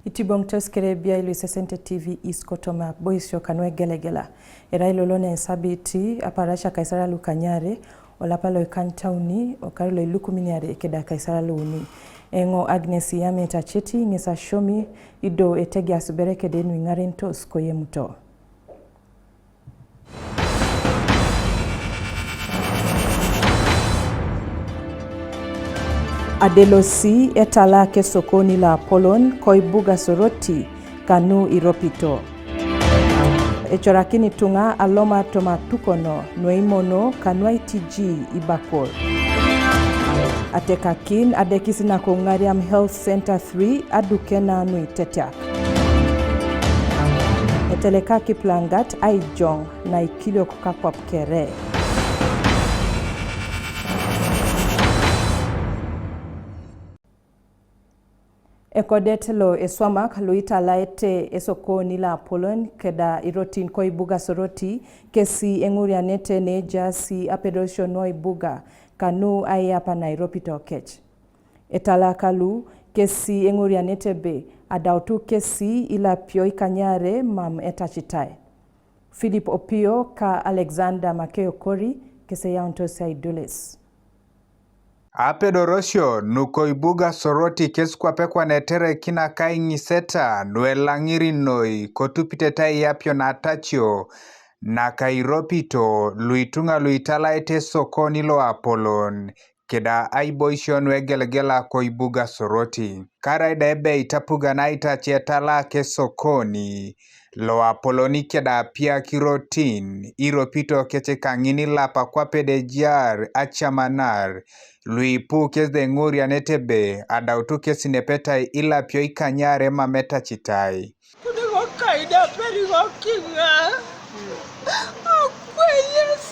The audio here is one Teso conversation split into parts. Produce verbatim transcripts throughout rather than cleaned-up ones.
Itiboŋ toskere biai luisesente T V East kotoma boisio kanu egelegela. Erai lolo ne esabiti aparasia kaisara lukanyare, olapa loikantauni, okaru loilukuminiare keda kaisara luuni. Eŋo Agnes Iyameta Cheti ŋes asiomi ido etegeas bere kede nuiŋarentos koyemuto. Adelosi etalak esokoni loapolon koibuga Soroti kanu iropito. Ecorakini ituŋa aloma toma atukono nueimono kanu aitiji ibakor. Atekakin adekis nakoŋariam Health Center three adukena nuitetiak. Eteleka Kiplagat aijoŋ naikiliok kakwap kere. Ekodet lo eswamak luitalaete esokoni loapolon keda irotin koibuga Soroti kesi eŋurianete neejaasi apedorosio nuoibuga kanu aiapa nairopito kec. Etalakalu kesi eŋurianete ebe adautu kesi ilapio ikanyare mam etacitai. Philip Opio ka Alexander Makeo Kori keseyauntos aidules. Apedorosio nukoibuga Soroti kes kwape kwana eterekina kaiŋiseta nuelaŋiri noi kotupitete aiapio natacio nakairopito luituŋa luitalaete esokoni loapolon keda aiboisio nuegelegela koibuga Soroti. Karai da ebe itapugan aitace etalak esokoni loapolon keda apiak irotin iropito kec kaŋin ilapa kwape dejar acamanar luipu kes deŋurianete ebe adautu kes nepetai ilapio ikanyare mam etacitai. Kudu ŋo kaida peri ŋo kiŋa. Akweyes.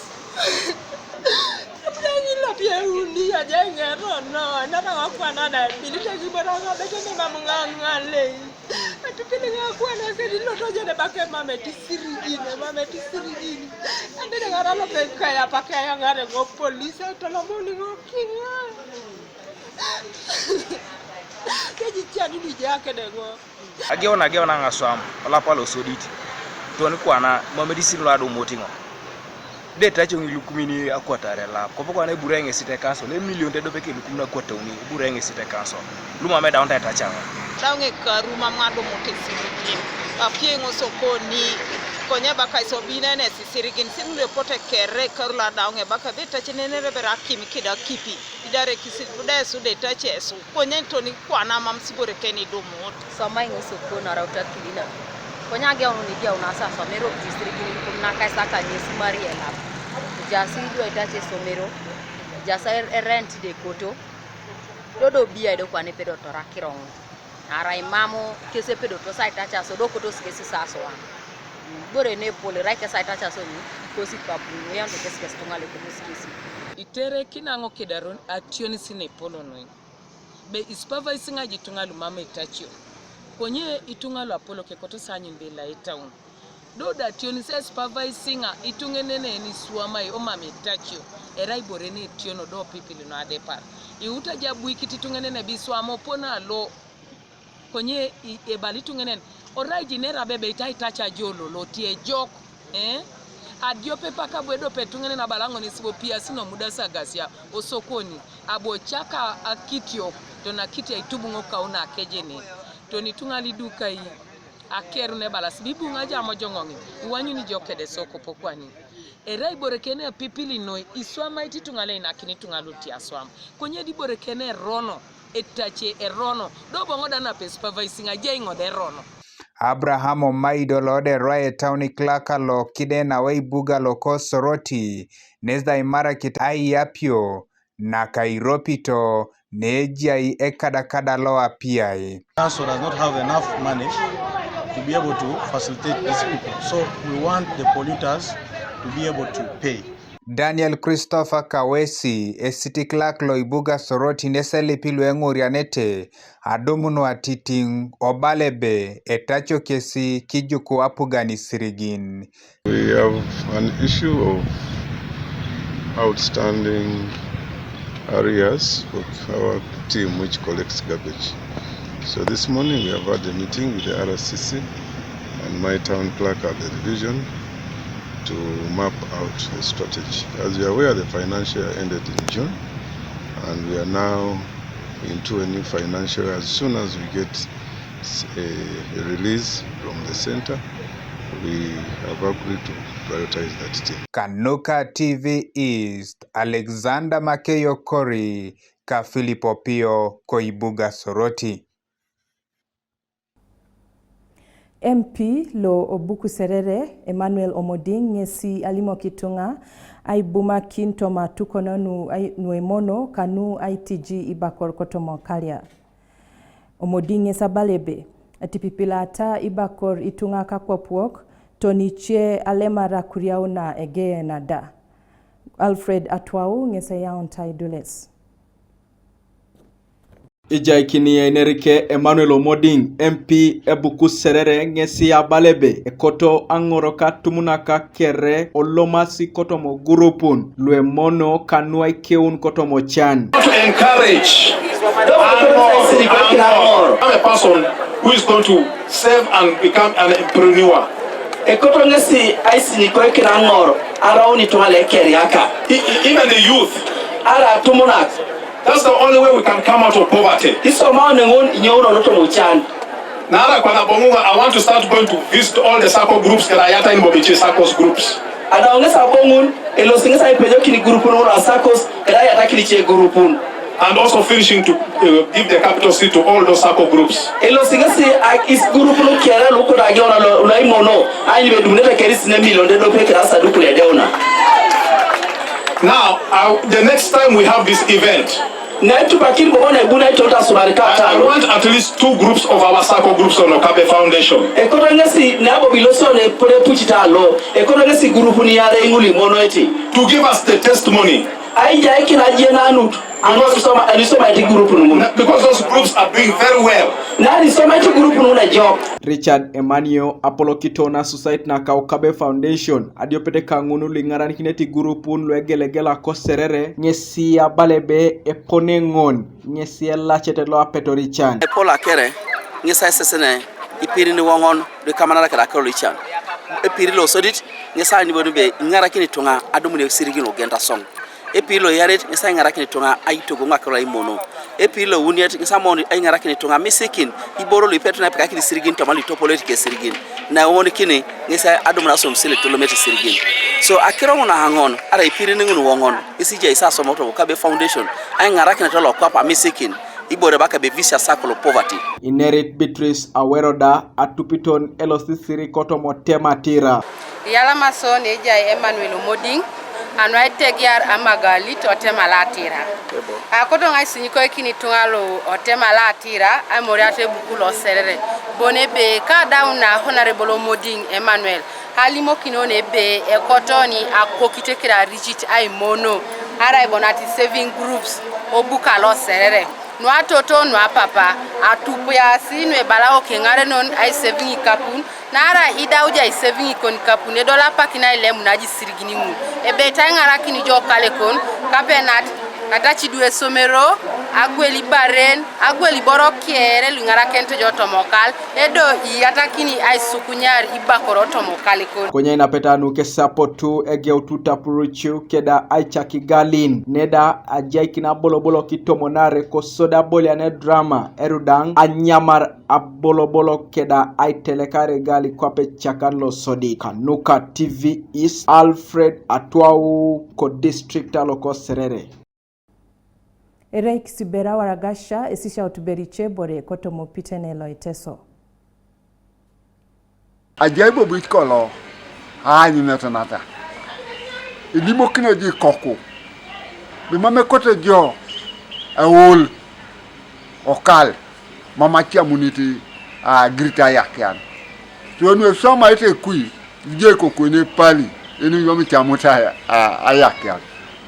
Abda ŋilo pia uni aja ŋero no. Nara wakwana da bilite gibara ŋa bete ni mam ŋa ŋalei. Atupili ŋa kwana kedi loto jene bake mame tisirigine, mame tisirigine. Andede ŋara lope kaya pake ya ŋare ŋo polisi tolomoni ŋo kiŋa. Keji tiani ni ja kede ŋo. Ageuna ageuna ŋaswam olapa losodit. Toni kwana mamedi siri lo adumut iŋo. De tacoŋ ilukumini akwatare lap kopo kwana ebure ŋesi te kansol emilion te dope ke ilukumini akwatauni ebure ŋesi te kansol. Lumam edaunta etacaŋo. Daŋ ekaru mam adumut isirikin. Apie ŋo sokoni. Konye baka isobinene isisirikin sirikin epote kere ekaru lo adaŋ ebaka be tacenenere bere akimi kida kipi. Idare kisi bude esu de tace esu. Konye toni kwana mam sibore keni dumut. Somai ŋo sokon arauta kilina. Konye ageun nigeun asa somero kisirigin kum nakaisaka ŋesi mari elap. Ejasi idu etace somero. Ejasi erent de koto. Dodo bia edo kwane pedo tora kiroŋ. Arai mamu kesi epedotos aitacaso do kotos kesi saswa. Bore nepol erai kesi aitacaso ni kosi papu nuyanto kesi kesi tuŋa lekotos kesi. Iterekina ŋo kedaron ationis nepol noi. Be isupavaisiŋa jituŋa lumam etacio. Konye ituŋa luapolok ekotos anyun be laetaun. Do da tionis esupavaisiŋa ituŋenene niswamai omam etacio. Erai ibore netiono do pipil nuadepar. Iuta jabuikit ituŋenene biswam opon alo. Konye i- ebal ituŋenen. Orai jinera bebe itaitac ajololo tiejok. Eh? Adiope paka bwedope ituŋenen abala ŋonis bo piasi nomudas agasia osokoni. Abo caka akitiok. Tonakitia itubuŋo kauna akejene. Tonituŋa lidukai. Akeru nebalas bibuŋa jamojoŋoŋi. Iwanyuni jo kede soko pokwani. Erai ibore kene epipili noi iswamait ituŋa leinakini ituŋa luti aswam. Konye di ibore kene erono, etace erono, do boŋo da napesupavaisiŋ ajai ŋo da erono. Abraham Omaido lo da erwa etauni clerk lo kide nawe ibuga loko Soroti, nes da imarakit aiapio, nakairopito, neejai ekadakada lo apiai. Council does not have enough money to be able to facilitate these people. So we want the polluters to be able to pay. Daniel Christopher Kawesi, e city clerk lo ibuga Soroti, neselipi lueŋurianete adumuno atitiŋ obala ebe etaco kesi kijuku apugan isirigin. We have an issue of outstanding arrears for our team which collects garbage. So this morning we have had a meeting with the R C C and my town clerk at the division to map out the strategy. As you are aware, the financial year ended in June, and we are now into a new financial year. As soon as we get a, a release from the center, we have agreed to prioritize that thing. Kanuka T V East, Alexander Makeyo Kori, ka Philip Opio Koibuga Soroti. M P lo Obuku Serere, Emmanuel Omoding, ŋesi alimok ituŋa aibumakin toma atukono nu ai-, nu emono kanu aitiji ibakor kotoma okalia. Omoding ŋesi abala ebe, etipipilata ibakor ituŋa kakwap wok, toni ice alemar akuriauna egeena da. Alfred Atwau ŋesi eyaunit aidules. Ijaikini einerike Emmanuel Omoding, M P Ebuku Serere, ŋesi abala ebe ekoto aŋor ka atumunak kere olomasi kotoma gurupun lu emono kanu aikeun kotoma ocan. To encourage Aŋor, Aŋor. I'm a person who is going to save and become an entrepreneur. Ekoto ŋesi aisinyikoikin Aŋor araun ituŋa lu ekeriaka. E-, e-, even the youth. Arai atumunak. That's the only way we can come out of poverty. Isomao neŋon inyounono toma ocan. Naarai kwana aboŋu, I want to start going to visit all the sacco groups keda ayata in Bobici sacco groups. Adau ŋesi aboŋun, elosi ŋesi aipejokin igurupun ŋun a saccos keda ayatakin ice igurupun. And also finishing to, uh, give the capital seed to all those sacco groups. Elosi ŋesi a-, is group lu kere lu koto ageuna lo, lo imono, aini bedumunete kere isine milion ediope kere asaduku lu edeuna. Now, uh, the next time we have this event, netupakin bobo na ibuna itolta subari I, I katalo. Want at least two groups of our sacco groups on Okabe Foundation. Ekoto ŋesi nabo bilosio ne pole pucita lo, ekoto ŋesi group ni are iŋul imono eti. To give us the testimony. Aijaikin ajenanut. Aŋos isoma, isoma eti group nu ŋun. Because those groups are doing very well. Nani isoma eti group nu ŋun ejok. Richard Emanio apolokito na society naka Okabe Foundation, adiopete kaŋun lu iŋaranikinete igurupun lu egelegela ko Serere, ŋesi abala ebe epone ŋon, ŋesi elacete lo apetor ican. Epol akere, ŋesi aisesene, ipirin iwoŋon, lu ikamanara kere akero lu ican. Epir lo sodit, ŋesi anibon ebe iŋarakini ituŋa adumun esirigin ogenitasoŋ. Epil lo iyaret ŋes aiŋarakin ituŋa aitogoŋ akiro aimono. Epil lo iuniet ŋes amon aiŋarakin ituŋa misikin, iboro lu ipetu naipikakini isirigin toma lu itopolot kesirigin. Na eoŋonikini ŋes adumun asomisio lu itolomete isirigin. So akiro ŋun aŋon, arai ipirin ŋun woŋon, ŋes ijai isasomok toma Okabe Foundation, aiŋarakinet lokwap amisikin, ibore baka be vicious circle of poverty. Inerit Beatrice Aweroda atupiton elosisiri kotoma Otematira. Iyalamaso nejai Emmanuel Omoding, anu aitegiar amagalit Otematira. Akoto ŋaisinyikoikin ituŋa lu Otematira, aimoriata ebuku lo Serere. Bon ebe kadauna Honorable Omoding Emmanuel, alimokinon ebe ekotoni akokite kira richit aimono, arai bon ati saving groups, obuka lo Serere. Nuatoto nuapapa, atupuyasi nuebala okeŋarenon aiseviŋ ikapun, naarai idauja aiseviŋ ikon ikapun, edol apakin ailemun aji isirigin ŋun. Ebeit aiŋarakin ijo okalekon, kapenat, atacidu esomero, agwel ibaren, agwel iboro kere luiŋarakenete jo tomokal, edo iyatakini aisukunyar ibakoro tomokal ikon. Konye inapeta nu kesapotu egeutu tapurucu keda aicak igalin, neda ajaikin abolobolo kitomonare kosodi abolian edrama erudaŋ anyamar abolobolo keda aitelekar egali kwape cakar losodi. Kanuka T V East, Alfred Atwau, ko district aloko Serere. Erai kisibera waragasha esishaut berice bore kotomopitene lo Iteso. Ajai bobo itikolo aanyunet nata. Ilimokino jo ikoku. Bimam ekoto jo eul okal mam acamunit agirit ayakian. Tuonu esomaete ekui. Ijo ikoku ene pali, eni yom icamut aya, a-, ayakian.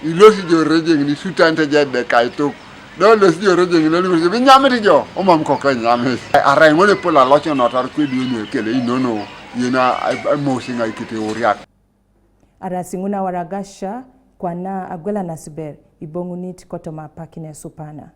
Ilosi jo rejeŋ ni sutanete jo edeka ituk. Do ilosi jo rejeŋ ni olimos jo, binyamit jo, omam koko enyamit. Arai ŋol epol aloconotar kwedu enu ekele inono, yen a, a, amosi ŋaikete oriak. Arasi ŋun awaragasha, kwana agwelanas ber, iboŋunit kotoma apakin esupana.